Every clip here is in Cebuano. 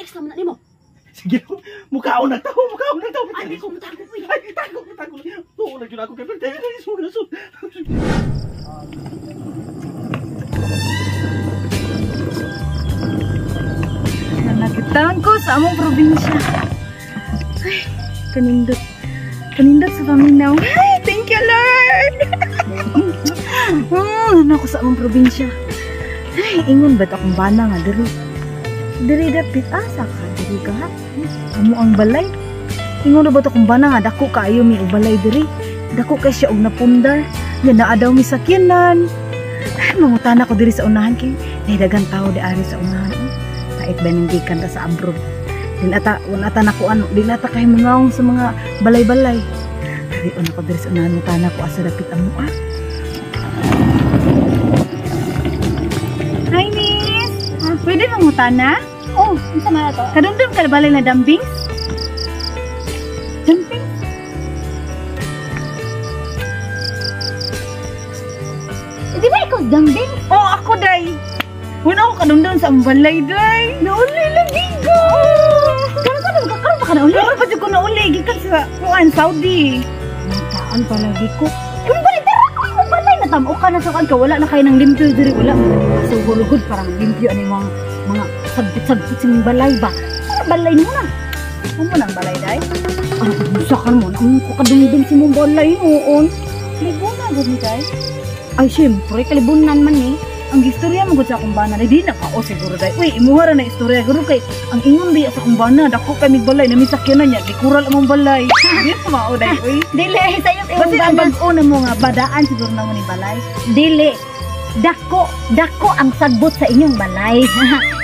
Ex naman na nimo. Sige, mukhaon nagtaho, mukhaon nagtaho. Ay, di ko mutago ko. Ay, tago, tago. Tuo na jud ako kay Berte. Sug, sug. Nakitaan ko sa among probinsya. Ay, kanindot. Kanindot sa paminaw. Ay, thank you, Lord! Ako sa among probinsya. Ay, ingon ba't akong bana nga diri? Diri dapit asa ka, diri ka ha? Amo ang balay. Ingon na ba't akong bana nga dako kaayo mi og balay diri? Dako kay siya og napundar. Nga naa daw mi sakyanan. Ay, mangutana ko diri sa unahan kay nahidagan tao di ari sa unahan. Pait ba nang gikan ta sa abroad. Din ata wala ata nako ano, din ata kay mangaong sa mga balay-balay. Ari una ko diri sa unahan, mutana ko asa dapit amo ah. Hi miss. Pwede mangutana? Oh, unsa man ato? Kadumdum ka balay na Dambings? Dambings? Di ba ikaw Dambings? Oh, ako day. Wala ako kadumdum sa among balay day. Nauli lagi ko. Karon ka ba karon ba ka nauli? Karon pa jud ko nauli gikan sa kuan Saudi. Taan palagi ko. Imong balay dara ko imong balay na tam-o ka na sa kuan ka wala na kay nang limpyo diri wala. So gulugod parang limpyo ani mga sagbot-sagbot sa imong balay ba. Para balay mo na. Amo nang balay day. Ano sa kan mo ang ko kadumdum sa imong balay noon. Libunan gud ni day. Ay syempre kalibunan man ni. Ang istorya mo gud sa akong bana, di na kao siguro day. Uy, imuha ra na istorya guro kay ang ingon biya sa akong bana, dako kay mig balay, nami sakyanan niya, gikural among balay. Di na mao day, uy. Dili sayo imong Basta ang bana. bag-o na mo nga badaan siguro na mo ni balay. Dili. Dako, dako ang sagbot sa inyong balay.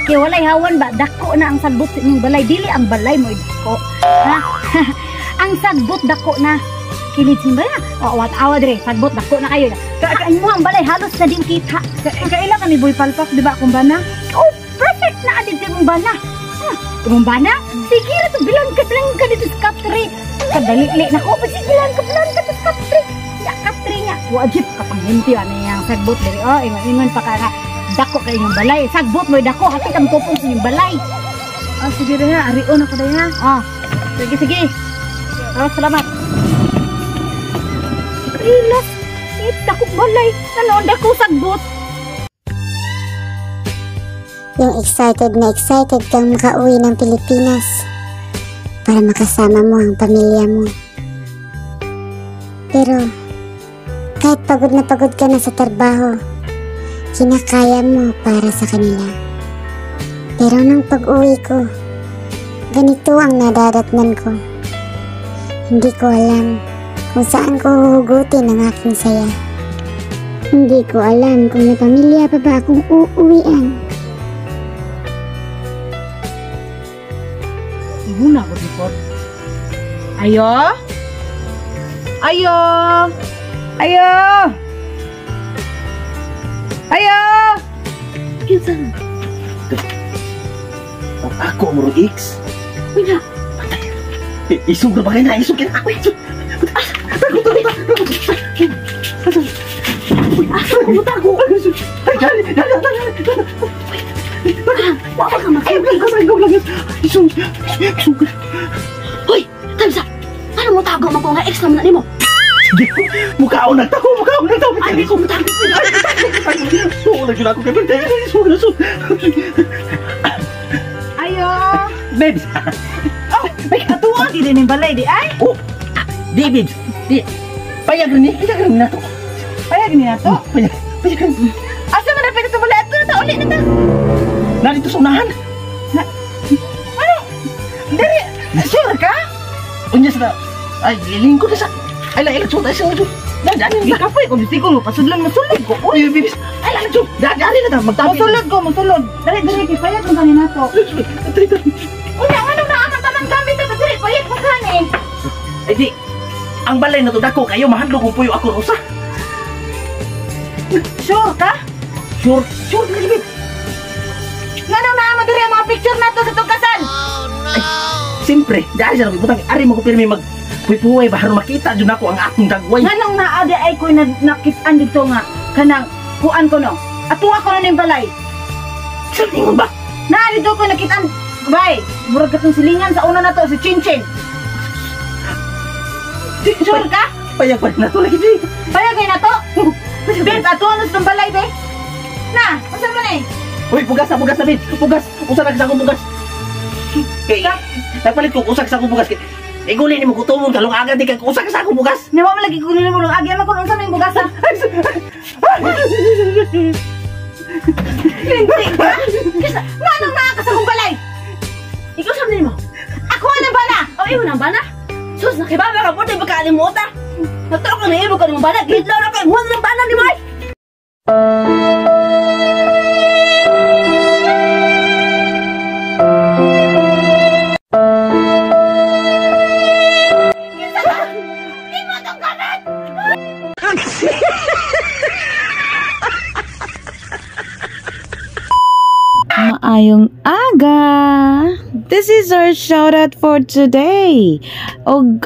Kay walay hawan ba, dako na ang sagbot sa inyong balay. Dili ang balay mo dako. Ha? Ang sagbot dako na. Kilid simba na. O, wat awa dire, sagbot dako na kayo. Ka mo ang balay halos na din kita. Kaila ka ni Boy Palpak, di ba akong bana? Oh, perfect na adid imong bana. Ha, imong bana? Sige ra to bilang ka bilang ka dito sa katre. Kadali na ko, sige lang ka bilang ka sa katre. Ya katre nga. Wajib ka pang limpyo ani ang sagbot diri. Oh, ingon pa ka nga dako kay inyong balay. Sagbot mo dako, hapit ang tupong sa inyong balay. Ah, sige ra ha, arion ako day ha. Ah, sige sige. Ah, salamat. Ilas, dako balay. Ano dako sagbot? Yung excited na excited kang makauwi ng Pilipinas para makasama mo ang pamilya mo. Pero kahit pagod na pagod ka na sa trabaho, kinakaya mo para sa kanila. Pero nung pag-uwi ko, ganito ang nadadatnan ko. Hindi ko alam kung saan ko huhugutin ang aking saya. Hindi ko alam kung may pamilya pa ba akong uuwian. Muna ko report. Ayo? Ayo? Ayo? Ayo? Kinsa? Ako mo X. Uy na. Isog na ba kayo na? Isog ka na. Tago, tago, tago. Uy, asa ko mo tago? Ay, dali, dali, dali, dali. Wa pa ka Ay, lang, lang. Isog, isog. Hoy, Tamsa. Ano mo tago man ko nga ex naman na nimo? Sige, mukhaon nagtaho, mukhaon nagtaho. Ay, di ko mutago. Ay, tago, tago. Tuo na jud ako kay Berte. Isog, isog. Ayo? Babes. Oh, may atuwa gid ning balay di ay. Oh, di babes. Di. Payag rin ni, payag rin na to. Payag ni nato. Payag, payag rin. Asa man dapat ito balay ato na ta uli na ta. Narito sa unahan. Na, ano? Diri, sure ka? Unya sa ay lingkod na sa. Ay lang ilang ay sa Dali na. Gikapoy ko bisig ko pasudlon mosulod ko. Uy, babes. Ay lang lang. Dali na ta magtabi. Mosulod ko, mosulod. Dali dali kay payag man kani nato. Dali, dali. Unya ano na ang tanang gamit ta diri payag man kani. Ay di. Ang balay na to dako kayo mahadlok kung puyo ako usa. Sure ka? Sure, sure ka babe. Ngano na ang diri ang mga picture nato sa tong kasal? Oh, no. Ay, siyempre, dahil sa nabibutang ari mo ko pirmi mag puy-puy ba haron makita jud nako ang akong dagway. Nganong naa di ay ko'y nakitaan dito nga kanang kuan ko no. Atuwa ko na ning balay. Sa ingon ba? Naa dito ko nakitaan Bay, murag katong silingan sa una na to si Chinchin. Sure ka? Payag pa rin na to lagi di. Payag kay na to? Babe, ato ano sa balay, be? Na, unsa man eh? Uy, bugas na, bugas na, babe. Bugas. Usa na sa akong bugas. Kay, nagpalit ko usa ka sa akong bugas. Kay, iguli ni mo gutomon ka lungagan di ka usa ka sa akong bugas. Niwa man lagi kunin mo lang agi man kun unsa may bugas ha. Linti ka? Kisa, nganong naa ka sa akong balay? Ikaw sa nimo. Ako na bana. O imo nang bana? Sus, nakibaba ka po, di ba kaalimuta? Nagtao ka na imo ka ng bana, gihidlaw na ka, imuha na ng bana ni Mike! Maayong aga! This is our shoutout for today. Og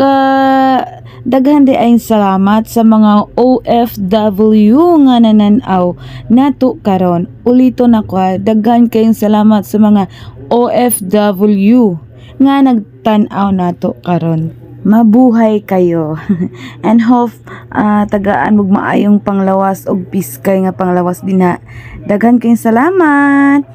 daghan di ay salamat sa mga OFW nga nananaw nato karon. Ulito na ko, ha, daghan kayong salamat sa mga OFW nga nagtan-aw nato karon. Mabuhay kayo. And hope tagaan mog maayong panglawas og piskay nga panglawas dinha. Daghan kayong salamat.